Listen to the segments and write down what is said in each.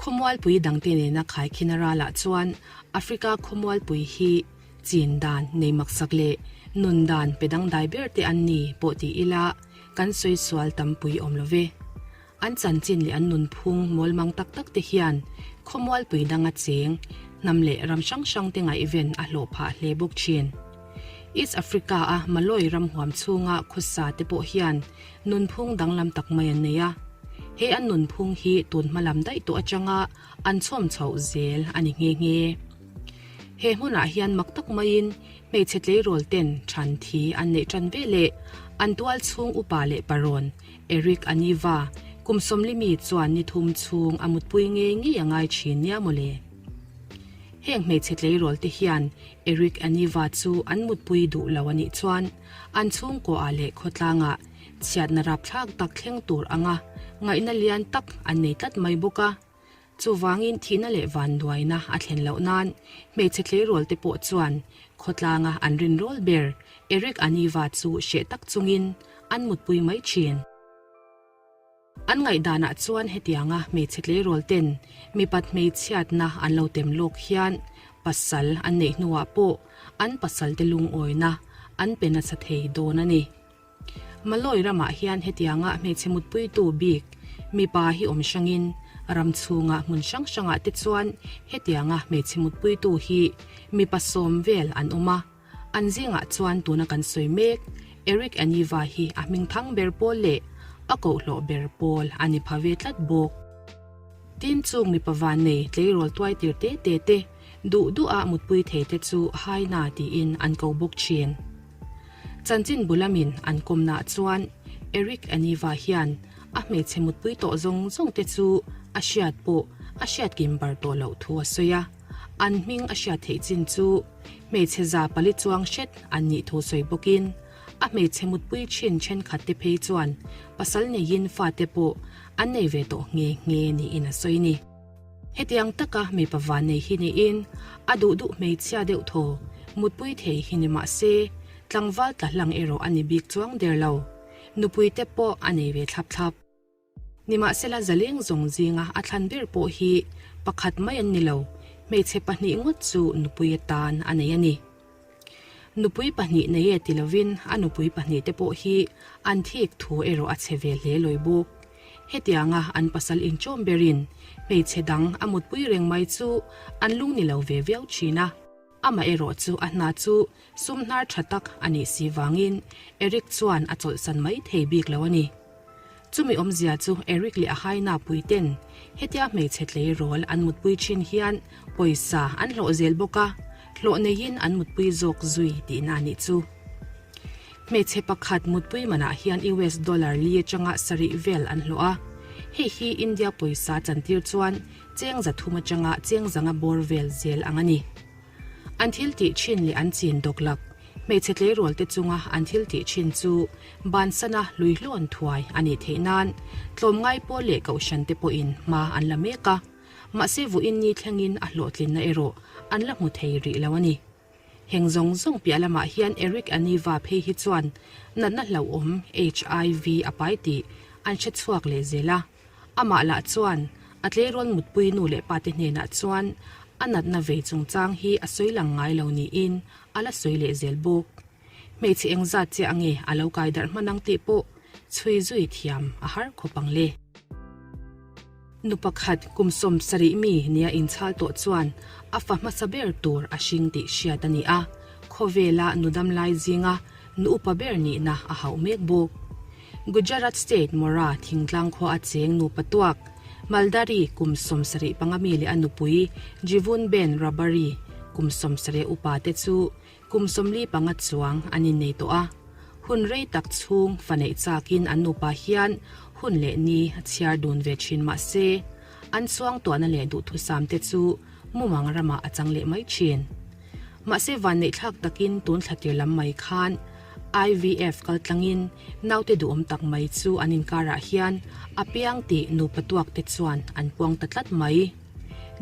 Khawmualpui dangte nena khaikhin a ralah chuan Africa khawmualpui hi chin dan nei maksak leh nun dan pe dangdai ber te an ni pawh ti ila kan sawi sual tampui awm lo ve. An chanchin leh an nunphung mawlmang tak tak te hian khawmualpui danga cheng hnam leh ram hrang hrang te ngaihven a hlawh phah hle bawk thin. East Africa a Malawi ram huam chhunga khawsa te pawh hian nunphung danglam tak mai an nei a. He an nunphung hi tun hma lam daih tawh atanga an chhawm chhoh zel a ni nghe nghe. He hmunah hian mak tak maiin hmeichhe tleirawl ten than thi an neih tan ve leh an tual chhung upa leh parawn Eric Aniva kum sawmlimi chuan ni thum chhung a mutpui ngei ngei a ngai thin nia mawle. Heng hmeichhe tleirawl te hian Eric Aniva chu an mutpui duh lo a nih chuan an chhungkuaah leh khawtlangah chhiatna rapthlak tak thleng tur anga ngaihna lian tak an nei tlat mai bawk a. Chuvangin thihna leh vanduaina a thlen loh nan hmeichhe tleirawl te pawh chuan khawtlanga an rinrawl ber Eric Aniva chu hreh tak chungin an mutpui mai thin. An ngaihdanah chuan hetianga hmeichhe tleirawl ten mipat hmeichhiatna an lo tem lawk hian pasal an neih hnuah pawh an pasal te lungawina an pe nasa thei dawn a ni. Malawi ramah hian hetianga hmeichhe mutpuitu bik mipa hi awm hrangin ram chhunga hmun hrang hrangah te chuan hetianga hmeichhe mutpuitu hi mipa sawm vel an awm a. An zingah chuan tuna kan sawi mek Eric Aniva hi a hming thang ber pawl leh a kohlawh ber pawl a ni pha ve tlat bawk. Tin, chung mipa vannei tleirawl tuai tir te te te duh duha mutpui thei te chu Haina tiin an ko bawk thin. Chanchin bulamin an kawmnaah chuan Eric Aniva hian a hmeichhe mutpui tawh zawng zawng te chu a hriat pawh a hriat kim bar tawh loh thu a sawi a. An hming a hriat theih chin chu hmeichhe za pali chuang hret an nih thu sawi bawkin a hmeichhe mutpui thin thenkhat te phei chuan pasal neiin fate pawh an nei ve tawh nghe nghe niin a sawi ni. Hetiang taka mipa van nei hi niin a duh duh hmeichhia deuh thaw mutpui thei hi ni mah se tlangval tla hlang erawh a ni bik chuang der lo. Nupui te pawh a nei ve thlap thlap. Nimahsela zaleng zawng zinga a thlan ber pawh hi pakhat mai an ni lo, hmeichhe pahnih ngawt chu nupui atan a nei a ni. Nupui pahnih nei e ti lovin a nupui pahnih te pawh hi an thik thu erawh a chhe ve hle lawi bawk. Hetianga an pasal inchawm berin hmeichhe dang a mutpui reng mai chu an lung ni lo ve viau thin a. Amaherawh chu a hna chu sum hnar tha tak a nih si vangin Eric chuan a chawlhsan mai thei bik lo a ni. Chumi awmzia chu Eric leh a haina pui ten hetia hmeichhe tleirawl an mutpui thin hian pawisa an hlawh zel bawk a, hlawh neiin an mutpui zawk zui tihna a nih chu. Hmeichhe pakhat mutpui manah hian US dollar li atanga sarih vel an hlawh a, hei hi India pawisa chantir chuan cheng 300 atanga cheng 500 bawr vel zel ang a ni. An thil tih thin leh an chin dawklak, hmeichhe tleirawl te chunga an thil tih thin chu bansana hlui hlawn thuai a nih theih nan tlawmngai pawl leh kohhran te pawhin hma an la mek a, mahse vawiin ni thlengin a hlawhtlinna erawh an la hmu thei rih lo a ni. Heng zawng zawng piah lamah hian Eric Aniva phei hi chuan natna hlauhawm HIV a pai tih an hre chhuak leh zel a. Amah lah chuan a tleirawl mutpui nu leh pate hnenah chuan a natna vei chungchang hi a sawi lang ngai lo niin a la sawi leh zel bawk. Hmeichhe engzat chiah nge a lo kai darh hman ang tih pawh chhui zui thiam a har khawp ang le. Nu pakhat kum 70 mi nia inchhal tawh chuan a fa hmasa ber tur a hring tih hriat a ni a, khawvela nu dam lai zinga nu upa ber nihna a hauh mek bawk. Gujarat State Mora thingtlang khua a cheng nupa tuak Maldari kum 75 mi leh a nupui Jivun Ben Rabari kum 70 upa te chu Kum 45 chuang an innei tawh a, hun rei tak chhung fa neih chakin an nupa hian hun leh ni a chhiar dun ve thin mah se, an chuang tuahna leh duhthusam te chu mumang ramah a chang leh mai thin. Mahse vanneih thlak takin tun thla tir lam mai khan IVF kal tlangin naute duhawm tak mai chu an inkarah hian a piang tih nupa tuak te chuan an puang ta tlat mai.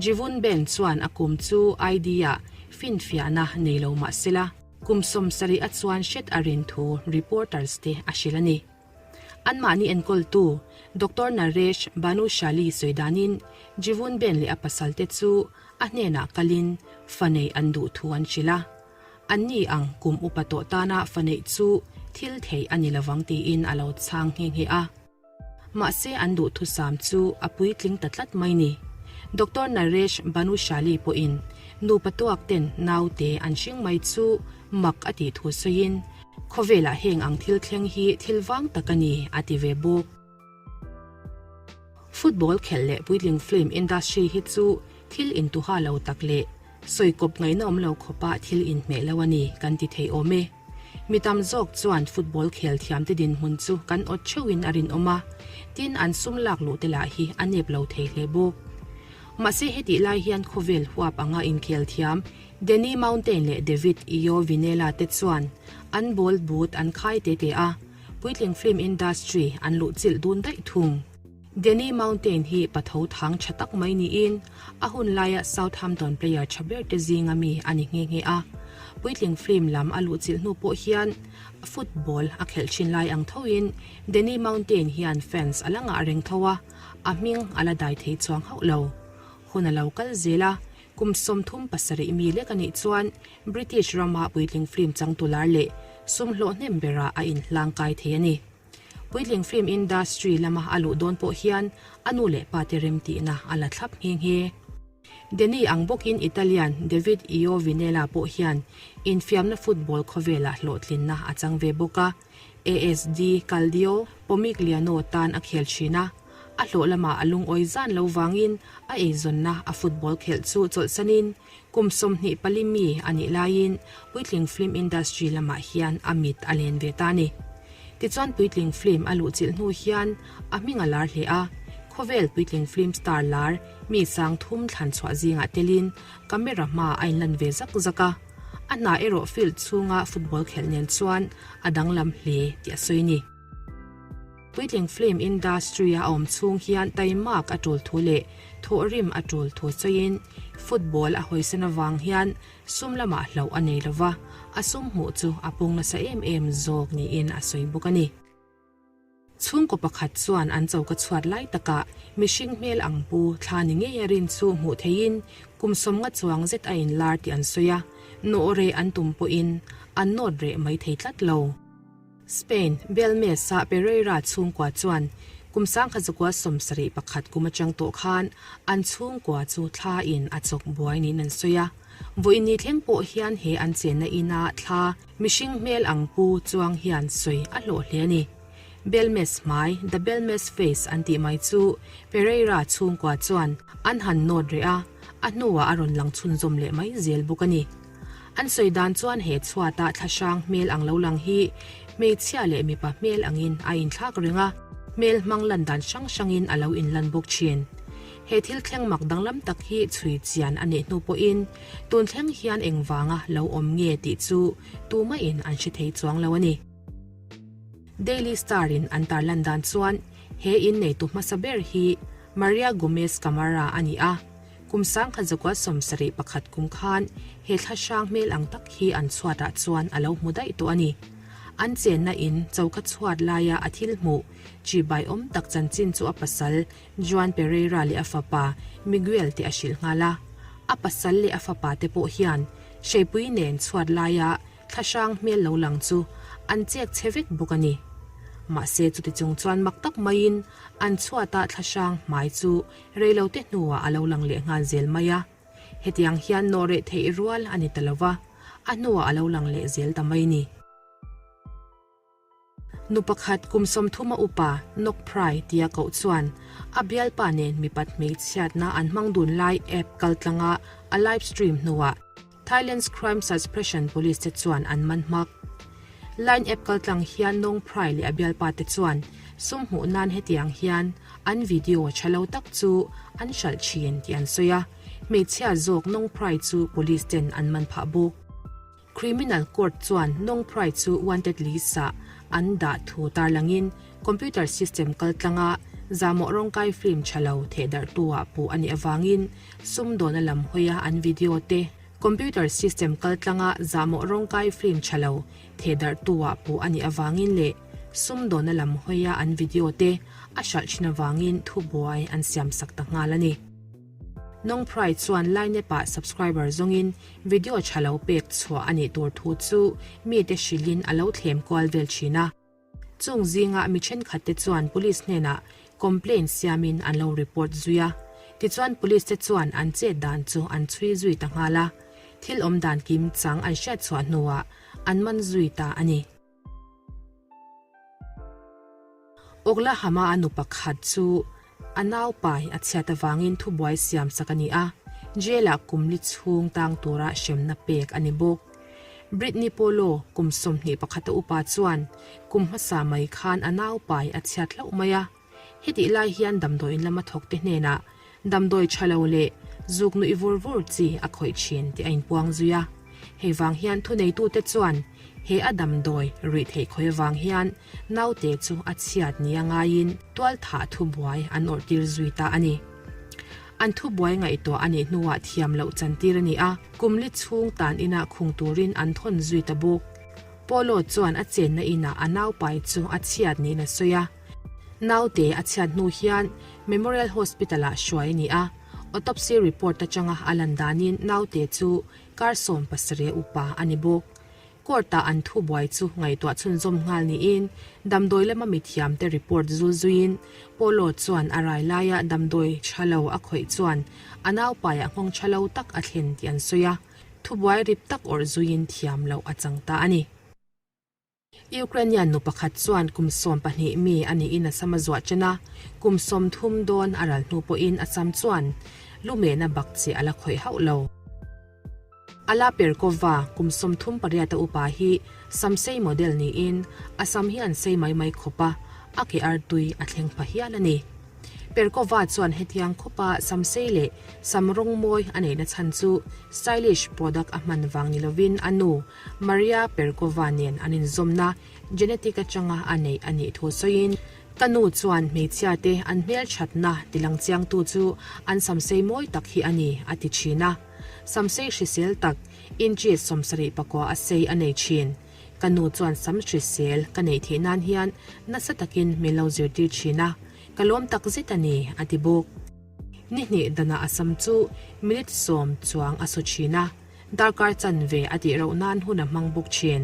Jivun Ben chuan a kum chu ID ah finfiahna nei lo mah sela, kum 70 a chuan hret a rin thu reporters te a hrilh a ni. Anmahni enkawltu Doctor Naresh Bhanushali sawi danin Jivun Ben leh a pasalte chu a hnenah kalin fa neih an duh thu an hrilh a. Anni ang kum upa tawh tana fa neih chu thil theih a ni lovang tiin a lo chhang nghe nghe a. Mahse an duhthusam chu a puitling ta tlat mai ni. Doctor Naresh Bhanushali pawhin nupa tuak ten naute an hring mai chu mak a tih thu sawiin, Khawvelah heng ang thil thleng hi thil vang tak a ni, a ti ve bawk. Football khelh leh puitling film industry hi chu thil intuha lo tak leh sawi kawp ngaihna awm lo khawpa thil inhmeh lo a ni kan ti thei awm e. Mi tam zawk chuan football khel thiamte dinhmun chu kan awt theuhin a rinawm a, tin an sum lak luh te lah hi a nep lo thei hle bawk. Mahse hetih lai hian khawvel huap anga inkhel thiam Danny Mountain leh David Iovinella te chuan an ball boot an khai te te a, puitling film industry an luh chilh dun daih thung. Danny Mountain hi patho thang tha tak mai niin a hun laia Southampton player tha ber te zinga mi a ni nghe nghe a. Puitling film lam a luh chilh hnu pawh hian football a khelh thin lai ang thoin Danny Mountain hian fans a la ngah reng tho a, a hming a la dai thei chuang hauh lo. Hun a lo kal zel a, kum 37 mi lek a nih chuan British rama puitling film changtu lar leh sum hlawh hnem berah a inhlang kai thei a ni. Puitling film industry lama a luh dawn pawh hian a nu leh pa te remtihna a la thlap nghe nghe. Danny ang bawkin Italian David Iovinella pawh hian infiamna football khawvelah hlawhtlinna a chang ve bawk a, ASD Caldio Pomigliano tan a khel thin a, a hlawh lamah a lungawi zan lo vangin a eizawnna a football khelh chu chawlhsanin kum 24 mi a nih laiin puitling film industry lamah hian a mit a len ve ta a ni. Tichuan puitling film a luhchilh hnu hian a hming a lar hle a, khawvel puitling film star lar mi sang thum thlan chhuah zingah telin camera hma a inlan ve zak zak a, a hna erawh field chhunga football khelh nen chuan a danglam hle tih a sawi a ni. Puitling film industry a awm chhung hian taimak a tul thu leh thawhrim a tul thu sawiin football a hawisan avang hian sum lamah hlauh a nei lova, a sum hmuh chu a pung nasa em em zawk niin a sawi bawk a ni. Chhungkaw pakhat chuan an choka chhuat lai takah mihring hmel ang pu thla ni ngei a rin chu hmuh theihin kum 50 chuang zet a inlar tih an sawi a, nawh reh an tum pawhin an nawt reh mai thei tlat lo. Spain, Belmez-a Pereira chhungkua chuan kum 1971 kum atang tawh khan an chhungkua chu thla in a chawk buai niin an sawi a. Vawiin thleng pawh hian he an chenna ina thla mihring hmel ang pu chuang hian sawi a hlawh hle a ni. Belmez hmai, The Belmez Face, an tih mai chu Pereira chhungkua chuan an han nawt reh a, a hnuah a rawn lang chhunzawm leh mai zel bawk a ni. An sawi dan chuan he chhuata thlahrang hmel ang lo lang hi hmeichhia leh mipa hmel angin a inthlak reng a, hmel hmang lan dan hrang hrangin a lo inlan bawk thin. He thil thleng mak danglam tak hi chhui chian a nih hnu pawhin tun thleng hian engvanga lo awm nge tih chu tumahin an hre thei chuang lo a ni. Daily Star-in an tarlan dan chuan he inneitu hmasa ber hi Maria Gomez Camara a ni a, Kum 1971 kum khan he thlahrang hmel ang tak hi an chhuatah chuan a lo hmu daih tawh a ni. An chenna in choka chhuat laia a thil hmuh chibai awm tak chanchin chu a pasal Juan Pereira leh a fapa Miguel te a hrilh nghal a. A pasal leh a fapa te pawh hian hreipui nen chhuat laia Thlahrang hmel lo lang chu an chek che vek bawk a ni. Mahse chuti chung chuan mak tak maiin an chhuata thlahrang hmai chu reilote hnuah a lo lang leh nghal zel mai a. Hetiang hian nawh reh theih rual a ni ta lo va, a hnuah a lo lang leh zel ta mai ni. Nu pakhat kum 30 a upa Nok Phrai tia koh chuan a bialpa nen mipat hmeichhiatna an hmang dun lai app kaltlanga a live stream hnuah Thailand's Crime Suspression Police te chuan an man hmak. Line app kaltlang hian Nong Phrai leh a bialpa te chuan sum hmuh nan hetiang hian an video tha lo tak chu an hralh thin tih an sawi a, hmeichhia zawk Nong Phrai chu police ten an man phah bawk. Criminal Court chuan Nong Phrai chu wanted list-ah an dah thu tarlangin computer system kaltlanga zamawh rawngkai film tha lo thehdarhtu-ah puh a nih avangin sumdawna lam hawia an video te computer system kaltlanga zamawh rawngkai film tha lo thehdarhtu-ah puh a nih avangin leh. Sumdawnna lam hawia an video te a hralh thin avangin thubuai an siamsak ta nghal a ni. Nongprai chuan Lineup-ah subscriber zawngin video tha lo pek chhuah a nih tur thu chu mite hrilhin a lo thlem kual vel thin a. Chung zinga mi thenkhat te chuan police hnenah complaint siamin an lo report zui a. Tichuan police te chuan an chet dan chu an chhui zui ta nghal a. Thil awm dan kim chang an hriat chhuah hnuah an man zui ta a ni. Oklahoma a nu pakhat chu a naupai a chhiat avangin thubuai siam sak a ni a, jail-ah kum li chhung tang tura hremna pek a ni bawk. Brittney Polo, kum 21 a upa chuan kum hmasa mai khan a naupai a chhiat hlauh mai a. Hetih lai hian damdawiin lama thawkte hnenah damdawi tha lo leh zuk nuih vur vur chi a khawih thin tih a inpuang zui a. Hei vang hian thuneitute chuan he a damdawi ruih theih khawih avang hian naute chu a chhiat nia ngaiin tualthah thubuai an awrhtir zui ta a ni. An thubuai ngaihtuah a nih hnuah thiam loh chantir a ni a, kum li chhung tan inah khung turin an thawn zui ta bawk. Polo chuan a chenna inah a naupai chu a chhiat niin a sawi a. Naute a chhiat hnu hian Memorial Hospital-ah hruai a ni a, autopsy report atanga a lan danin naute chu kar 17 upa a ni bawk. Court-ah an thubuai chu ngaihtuah chhunzawm nghal niin damdawi lama mithiamte report zul zuiin Polo chuan a rai laia damdawi tha lo a khawih chuan a naupaiah nghawng tha lo tak a thlen tih an sawi a, thubuai rip tak awrh zuiin thiam loh a chang ta a ni. Ukrainian nu pakhat chuan kum 12 mi a niin a sam a zuah chen a, kum 30 dawn a ral hnu pawhin a sam chuan lumehna bak che a la khawih hauh lo. Alla Perkova, kum 38 a upa hi samsei model niin a sam hi an sei mai mai khawp a, a ke artui a thleng pha hial a ni. Perkova chuan hetiang khawpa samsei leh sam rawng mawi a neihna chhan chu stylish product a hman vang ni lovin a nu Maria Perkova nen an inzawmna genetic atanga a neih a nih thu sawiin, Ka nu chuan hmeichhia te an hmelthatna tilang chiangtu chu an samsei mawi tak hi a ni, a ti thin a. Samsei hrisel tak, inches 74 a sei a nei thin. Ka nu chuan sam hrisel ka neih theih nan hian nasa takin min lo zirtir thin a, ka lawm tak zet a ni, a ti bawk. Ni hnih danah a sam chu minute sawm chuang a su thin a. Darkar chanve a tih roh nan hun a hmang bawk thin.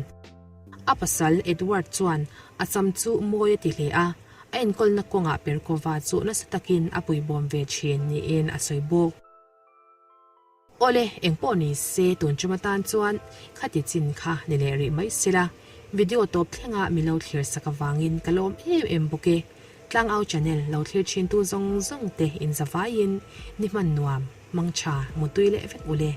A pasal Edward chuan a sam chu mawi a ti hle a, a enkawlna kawngah Perkova chu nasa takin a puibawm ve thin niin a sawi bawk. Awle, engpawh ni se tun tum atan chuan khati chin kha ni leh rih mai sela, video tawp thlenga mi lo thlir sak avangin ka lawm em em bawk e. Tlangau channel lo thlir thintu zawng zawng te inzavaiin ni hman nuam, mangtha, mutui leh vek ule.